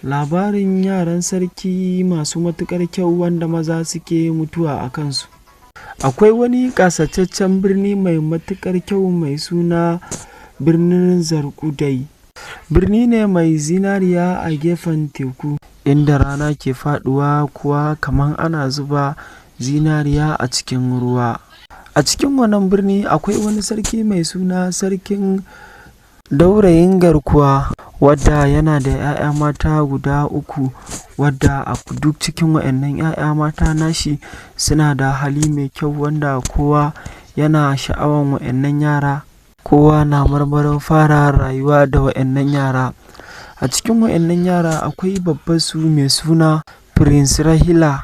Labarin yaran sarki masu matuƙar kyau wanda maza suke mutuwa a kansu. Akwai wani ƙasaitaccen birni mai matuƙar kyau mai suna Birnin Zarƙudai. Birni ne mai zinariya a gefen teku, inda rana ke faɗuwa kuwa kamar ana zuba zinariya a cikin ruwa. A cikin wannan birni akwai wani sarki mai suna Sarkin Daurayin Garkuwa, wadda yana da ‘ya'ya mata guda uku, wadda a duk cikin waɗannan ‘ya'ya mata nashi suna da hali mai kyau, wanda kowa yana sha'awan waɗannan yara, kowa na marmarin fara rayuwa da waɗannan yara. A cikin waɗannan yara akwai babbansu mai suna Prince Rahila,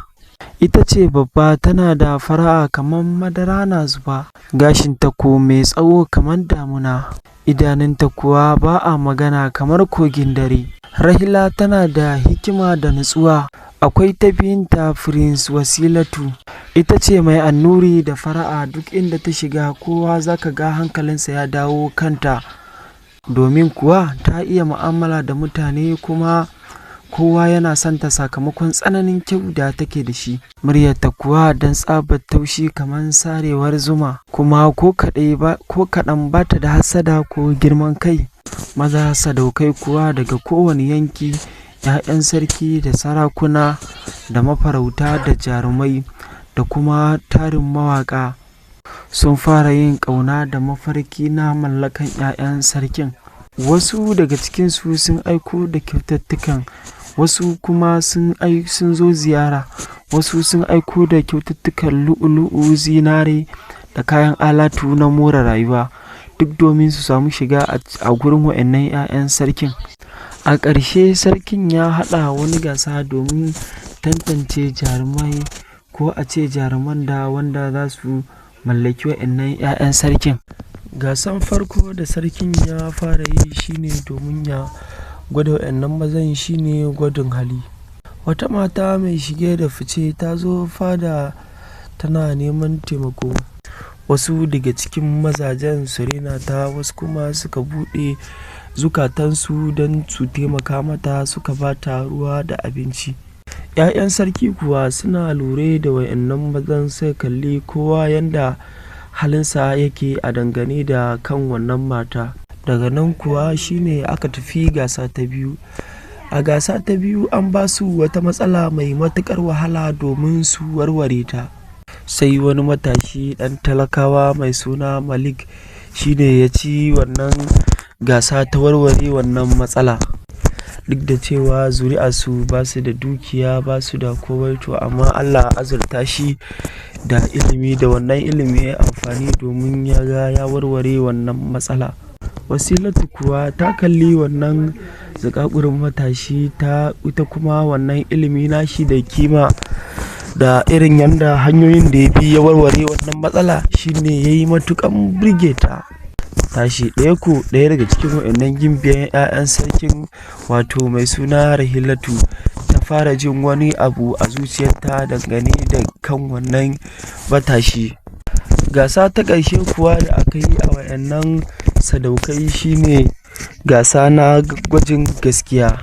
ita ce babba, tana da fara'a kamar madara na zuba, gashinta ko mai tsawo kamar damuna, idanunta kuwa ba a magana kamar kogin dare. Rahila tana da hikima da nutsuwa. Akwai ta biyunta, Prince Wasilatu, ita ce mai annuri da fara'a, duk inda ta shiga kowa za ka ga hankalinsa ya dawo kanta, domin kuwa ta iya mu'amala da mutane, kuma kowa yana son ta sakamakon tsananin kyau da take da shi. Muryarta kuwa don tsabar taushi kamar sarewar zuma, kuma ko kaɗan ba ta da hassada ko girman kai. Maza sadaukai kuwa daga kowane yanki, ‘ya'yan sarki da sarakuna da mafarauta da jarumai da kuma tarin mawaƙa, sun fara yin ƙauna da mafarki na mallakan ‘ya'yan sarkin. Wasu daga cikinsu sun aiko da kyaututtukan, wasu kuma sun zo ziyara, wasu sun aiko da kyaututtukan lu'u-lu'u, zinare da kayan alatu na more rayuwa, duk domin su samu shiga a gurin waɗannan ‘ya'yan sarkin. A ƙarshe sarkin ya haɗa wani gasa domin tantance jarumai, ko a ce jaruman da wanda za su mallaki waɗannan ‘ya'yan sarkin. Gasan farko da sarkin ya fara yi shi ne domin ya gwada waɗannan mazan, shi ne gwadin hali. Wata mata mai shige da fice ta zo fada tana neman taimako. Wasu daga cikin mazajen su raina ta, wasu kuma suka buɗe zukatansu don su taimaka mata, suka ba ta ruwa da abinci. ‘Ya'yan sarki kuwa suna lura da waɗannan mazan, suka kalli kowa yanda halinsa yake a dangane da kan wannan mata. Daga nan kuwa shi ne aka tafi gasa ta biyu. A gasa ta biyu an ba su wata matsala mai matuƙar wahala domin su warware ta. Sai wani matashi ɗan talakawa mai suna Malik shi ne ya ci wannan gasa ta warware wannan matsala. Duk da cewa zuri'arsu ba su da dukiya, ba su da komai, to amma Allah azurta shi da ilimi, da wannan ilimi ya yi amfani domin ya ga ya warware wannan matsala. Wasilatu kuwa ta kalli wannan zakakurin matashi, ta ita kuma wannan ilimi nashi da kima da irin yanda hanyoyin da ya bi ya warware wannan matsala shine ya yi matuƙan burge ta. Tashi ɗaya ko ɗaya daga cikin waɗannan gimbiyan 'ya'yan sarkin, wato mai suna Rahilatu, ta fara jin wani abu a zuciyarta dangane da kan wannan matashi. Gasa ta ƙarshe kuwa da aka yi a waɗannan sadaukai shine gasa na gwajin gaskiya.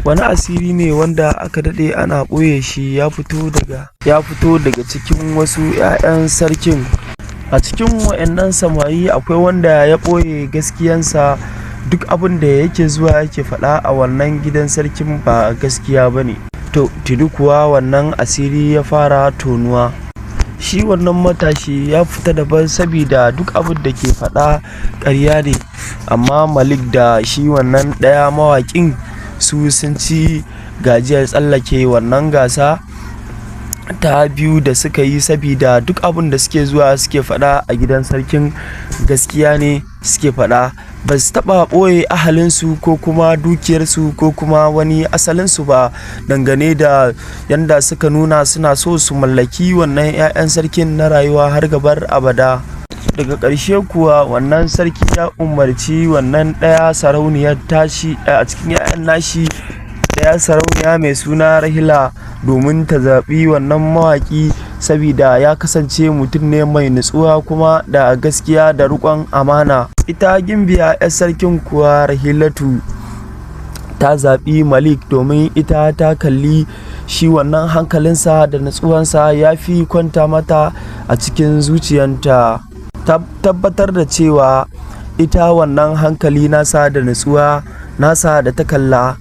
Wani asiri ne wanda aka daɗe ana ɓoye shi ya fito daga cikin wasu 'ya'yan sarkin. A cikin waɗannan samari akwai wanda ya ɓoye gaskiyansa, duk abin da yake zuwa yake faɗa a wannan gidan sarkin ba gaskiya ba ne. To tuni kuwa wannan asiri ya fara tonuwa. Shi wannan matashi ya fita daban sabida duk abin da ke faɗa ƙarya ne. Amma Malik da shi wannan ɗaya mawaƙin, su sun ci gajiyar tsallake wannan gasa ta biyu da suka yi, sabida duk abin da suke zuwa suke faɗa a gidan sarkin gaskiya ne suke faɗa. Ba su taɓa ɓoye ahalinsu ko kuma dukiyarsu ko kuma wani asalinsu ba, dangane da yanda suka nuna suna so su mallaki wannan 'ya'yan sarkin na rayuwa har gabar abada. Daga ƙarshe kuwa wannan sarki ya umarci wannan ɗaya sarauniyar tashi a cikin 'ya'yan nashi, ɗaya sarauniya mai suna Rahila, domin ta zaɓi wannan mawaƙi, sabida ya kasance mutum ne mai nutsuwa kuma da gaskiya da riƙon amana. Ita gimbiya 'yar sarkin kuwa, Rahilatu, Ta zaɓi Malik domin ita ta kalli shi wannan hankalinsa da natsuwansa ya fi kwanta mata a cikin zuciyanta. Ta tabbatar da cewa ita wannan hankali nasa da natsuwa nasa da ta kalla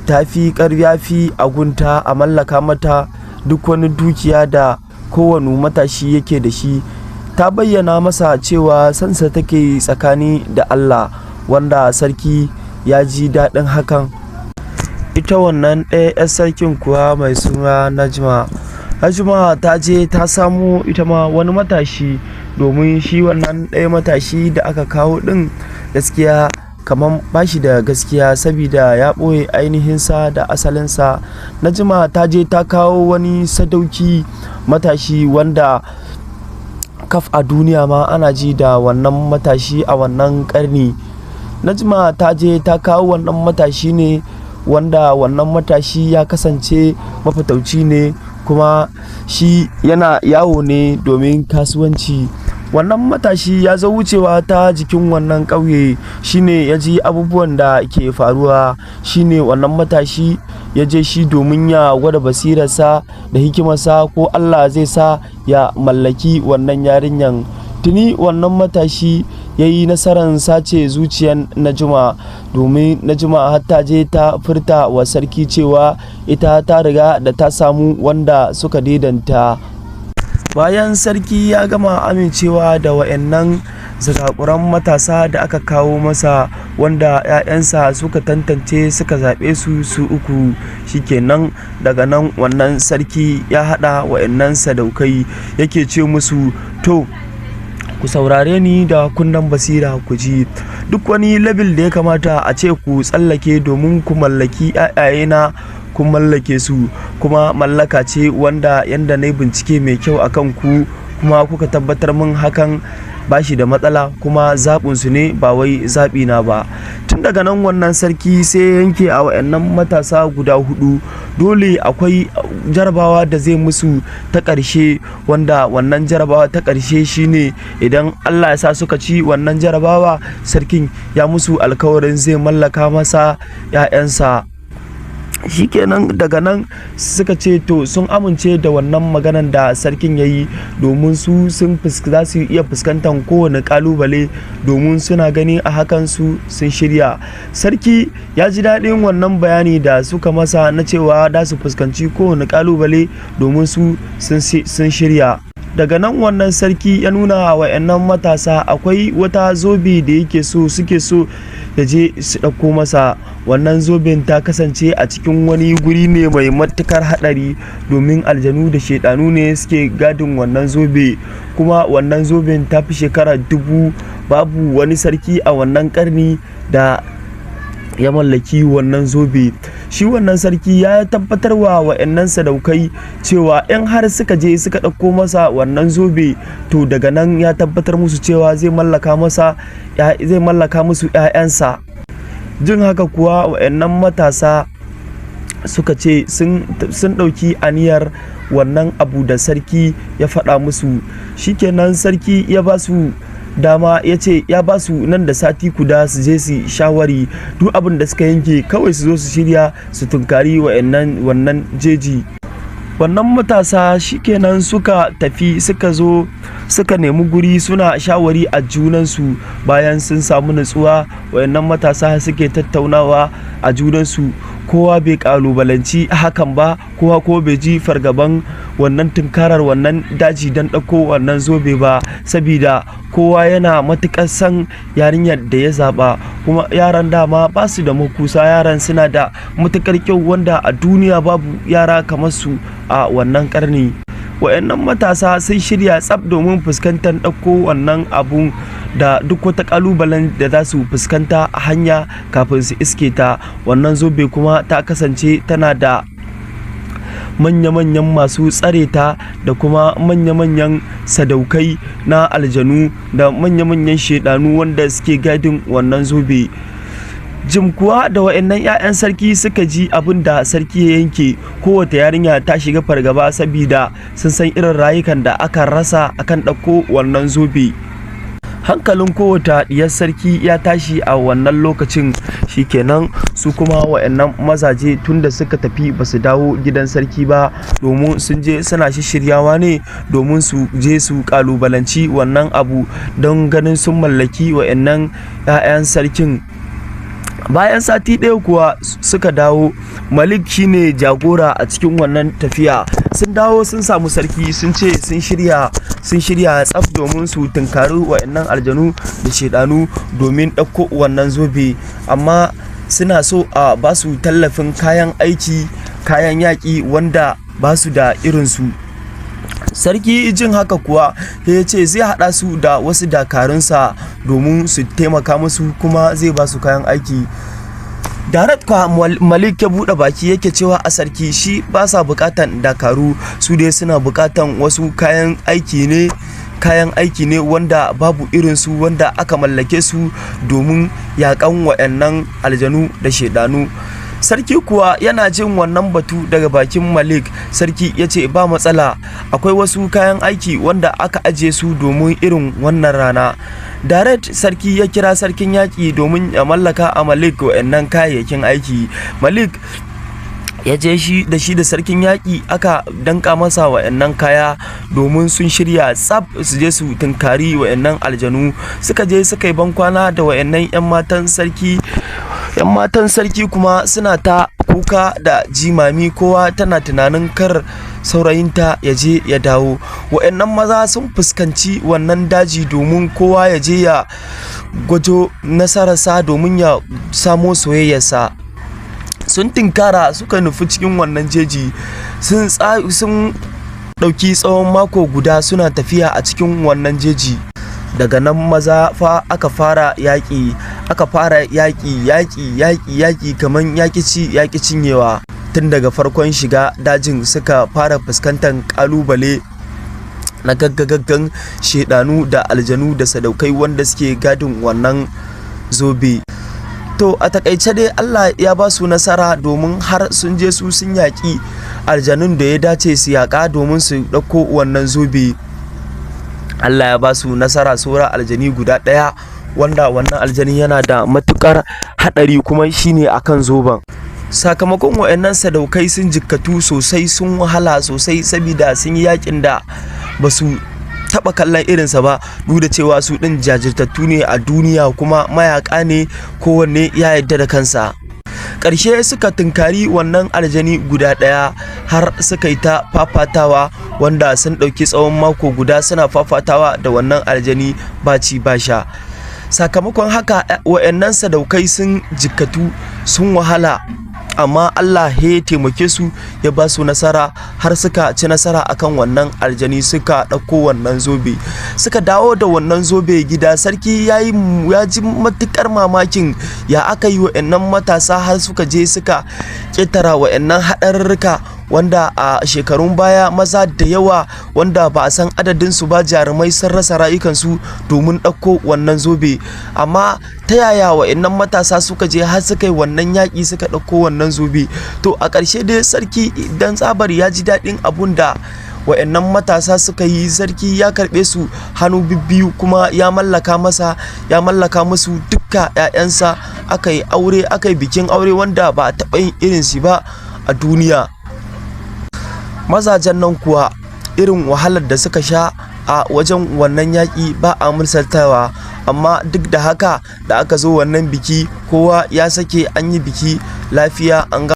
ta fi ya fi a gunta a mallaka mata duk wani dukiya da kowane matashi yake da shi. Ta bayyana masa cewa sansa take tsakani da Allah, wanda sarki ya ji daɗin hakan. Ita wannan ɗaya 'yar sarkin kuwa mai suna Najma. Najma ta je ta samo ita ma wani matashi, domin shi wannan ɗaya matashi da aka kawo ɗin gaskiya kamar ba shi da gaskiya, sabida ya ɓoye ainihinsa da asalinsa. Najma ta je ta kawo wani sadauki matashi wanda kaf a duniya ma ana ji da wannan matashi a wannan ƙarni. Najma ta je ta kawo wannan matashi ne, wanda wannan matashi ya kasance mafatauci ne, kuma shi yana yawo ne domin kasuwanci. Wannan matashi ya zo wucewa ta jikin wannan ƙauye, shine ya ji abubuwan da ke faruwa. Shine wannan matashi ya je shi domin ya gwada basirarsa da hikimarsa ko Allah zai sa ya mallaki wannan yarinyan. Tuni wannan matashi ya yi nasarar sace zuciyan Najma, domin Najma har ta je ta furta wa sarki cewa ita ta riga da ta samu wanda suka daidaita. Bayan sarki ya gama amincewa da wa'annan zakakuran matasa da aka kawo masa, wanda 'ya'yansa suka tantance suka zaɓe su su uku, shikenan daga nan wannan sarki ya haɗa wa'annan sadaukai, yake ce musu, "To, ku saurare ni da kunnen basira ku ji duk wani level da ya kamata a ce ku tsallake domin ku mallaki 'ya'yayena. Kun mallake su, kuma mallaka ce wanda yanda na yi bincike mai kyau a kan ku kuma kuka tabbatar min hakan ba shi da matsala, kuma zaɓinsu ne, ba wai zaɓi na ba." Tun daga nan wannan sarki sai ya yanke a wayannan matasa guda hudu dole akwai jarabawa da zai musu ta ƙarshe, wanda wannan jarabawa ta ƙarshe shine idan Allah ya sa suka ci wannan jarabawa, sarkin ya musu alkawarin zai mallaka masa 'ya'yansa. Shikenan, daga nan suka ce to, sun amince da wannan maganan da sarkin ya yi, domin su sun za su iya fuskantar kowane kalubale, domin suna gani a hakan su sun shirya. Sarki ya ji daɗin wannan bayani da suka masa na cewa za su fuskanci kowane kalubale domin su sun shirya. Daga nan wannan sarki ya nuna wa 'yannan matasa akwai wata zobe da yake so suke so ya je su ɗauko masa. Wannan zoben ta kasance a cikin wani guri ne mai matukar haɗari, domin aljanu da shaidanu ne suke gadin wannan zobe. Kuma wannan zoben ta fi shekara 1000, babu wani sarki a wannan karni da ya mallaki wannan zobe. Shi wannan sarki ya tabbatar wa wa'annan sadaukai cewa in har suka je suka ɗauko masa wannan zobe, to daga nan ya tabbatar musu cewa zai mallaka musu 'ya'yansa. Jin haka kuwa, wa'annan matasa suka ce sun ɗauki aniyar wannan abu da sarki ya faɗa musu. Shikenan, sarki ya ba su dama, ya ce ya ba su nan da sati guda su je su shawari. Duk abin da suka yanke, kawai su zo su shirya su tunkari wa'annan wannan jeji. Wannan matasa shikenan suka tafi, suka zo suka nemi guri suna shawari a junansu. Bayan sun samu nutsuwa, wayannan matasa suke tattaunawa a junansu. Kowa bai kalubalanci hakan ba, kowa ko bai ji fargaban wannan tunkarar wannan daji don ɗauko wannan zobe ba, sabida kowa yana matuƙar son yarinyar da ya zaɓa. Kuma yaran dama ba su da makusa, yaran suna da matuƙar kyau, wanda a duniya babu yara kamar su a wannan ƙarni. Wayannan matasa sun shirya tsaf domin fuskantar ɗauko wannan abun da duk wata ƙalubalen da za su fuskanta a hanya kafin su iske ta. Wannan zobe kuma ta kasance tana da manya-manyan masu tsare ta, da kuma manya-manyan sadaukai na aljanu da manya-manyan shaidanu wanda suke gadin wannan zobe. Jim kuwa da wa'annan 'ya'yan sarki suka ji abin da sarki ya yanke, kowace yarinya ta shiga fargaba, sabida sun san irin rayukan da aka rasa akan ɗauko wannan zobe. Hankalin kowace diyar sarki ya tashi a wannan lokacin. Shikenan, su kuma wa'annan mazaje, tunda suka tafi ba su dawo gidan sarki ba, domin sun je suna shishiryawa ne domin su je su kalubalanci wannan abu don ganin sun mallaki wa'annan 'ya'yan sarkin. Bayan sati ɗaya kuwa suka dawo. Malik shine jagora a cikin wannan tafiya. Sun dawo, sun samu sarki, sun ce sun shirya, sun shirya tsaf domin su tunkari wa'annan aljanu da shedanu domin ɗauko wannan zobe, amma suna so a ba su tallafin kayan aiki, kayan yaƙi wanda ba su da irinsu. Sarki jin haka kuwa ya ce zai haɗa su da wasu dakarunsa domin su taimaka musu, kuma zai ba su kayan aiki. Direct kwa Malik ya buɗe baki yake cewa a sarki shi ba sa buƙatan dakaru, su dai suna buƙatan wasu kayan aiki ne, kayan aiki ne wanda babu irinsu, wanda aka mallake su domin yaƙan wa'annan aljanu da shaidanu. Sarki kuwa yana jin wannan batu daga bakin Malik, sarki ya ce ba matsala, akwai wasu kayan aiki wanda aka ajiye su domin irin wannan rana. Direct sarki ya kira sarkin yaƙi domin ya mallaka a Malik wa'annan kayayyakin aiki. Malik ya je shi da shi da sarkin yaƙi, aka danka masa wa'annan kaya domin sun shirya tsaf su je su tunkari wa'annan aljanu. Suka je suka yi bankwana da wa'annan 'yan matan sarki. 'Yan matan sarki kuma suna ta kuka da jimami, kowa tana tunanin kar saurayinta ya je ya dawo. Wa'annan maza sun fuskanci wannan daji domin kowa ya je ya gwajo nasararsa domin ya samo soyayyarsa. Sun tinkara, suka nufi cikin wannan jeji. Sun ɗauki tsawon mako guda suna tafiya a cikin wannan jeji. Daga nan maza fa aka fara yaƙi, aka fara yaƙi, yaƙi, yaƙi, yaƙi kamar yaƙi ci yaƙi cinyewa. Tun daga farkon shiga dajin suka fara fuskantar ƙalubale na gaggagaggan shedanu da aljanu da sadaukai wanda suke gadin wannan zobe. To, a takaice dai Allah ya ba su nasara, domin har sun je su sun yaƙi aljanun da ya dace su yaƙa domin su ɗauko wannan zobe. Allah ya ba su nasara. Saura aljani guda ɗaya, wanda wannan aljani yana da matukar haɗari, kuma shine akan zoben. Sakamakon wa'annan sadaukai sun jikkatu sosai, sun wahala sosai, saboda sun yi yakin da ba su taɓa kallon irinsa ba, duk da cewa su ɗin jajirtattu ne a duniya kuma mayaka ne, kowanne ya yarda da kansa. Ƙarshe suka tunkari wannan aljani guda ɗaya, har suka yi ta fafatawa, wanda sun ɗauki tsawon mako guda suna fafatawa da wannan aljani, ba ci ba sha. Sakamakon haka wa'annan sadaukai sun jikkatu, sun wahala, amma Allah ya taimake su, ya ba su nasara, har suka ci nasara akan wannan aljani, suka ɗauko wannan zobe, suka dawo da wannan zobe gida. Sarki ya yi ya ji matukar mamakin ya aka yi wa'annan matasa har suka je suka ƙetara wa'annan haɗarurruka, wanda a shekarun baya maza da yawa wanda ba a san adadinsu ba, jarumai, sun rasa rayukansu domin ɗauko wannan zobe. Amma ta yaya wa'annan matasa suka je har suka yi wannan yaƙi, suka ɗauko wannan zobe? To, a ƙarshe dai sarki, dan tsabar ya ji daɗin abun da wa'annan matasa suka yi, sarki ya karɓe su hannu bibbiyu, kuma ya mallaka musu dukka 'ya'yansa. Aka yi aure, aka yi bikin aure wanda ba a taɓa yin irin shi ba a duniya. Mazajen nan kuwa, irin wahalar da suka sha a wajen wannan yaƙi ba a misaltawa, amma duk da haka, da aka zo wannan biki, kowa ya sake, an yi biki lafiya an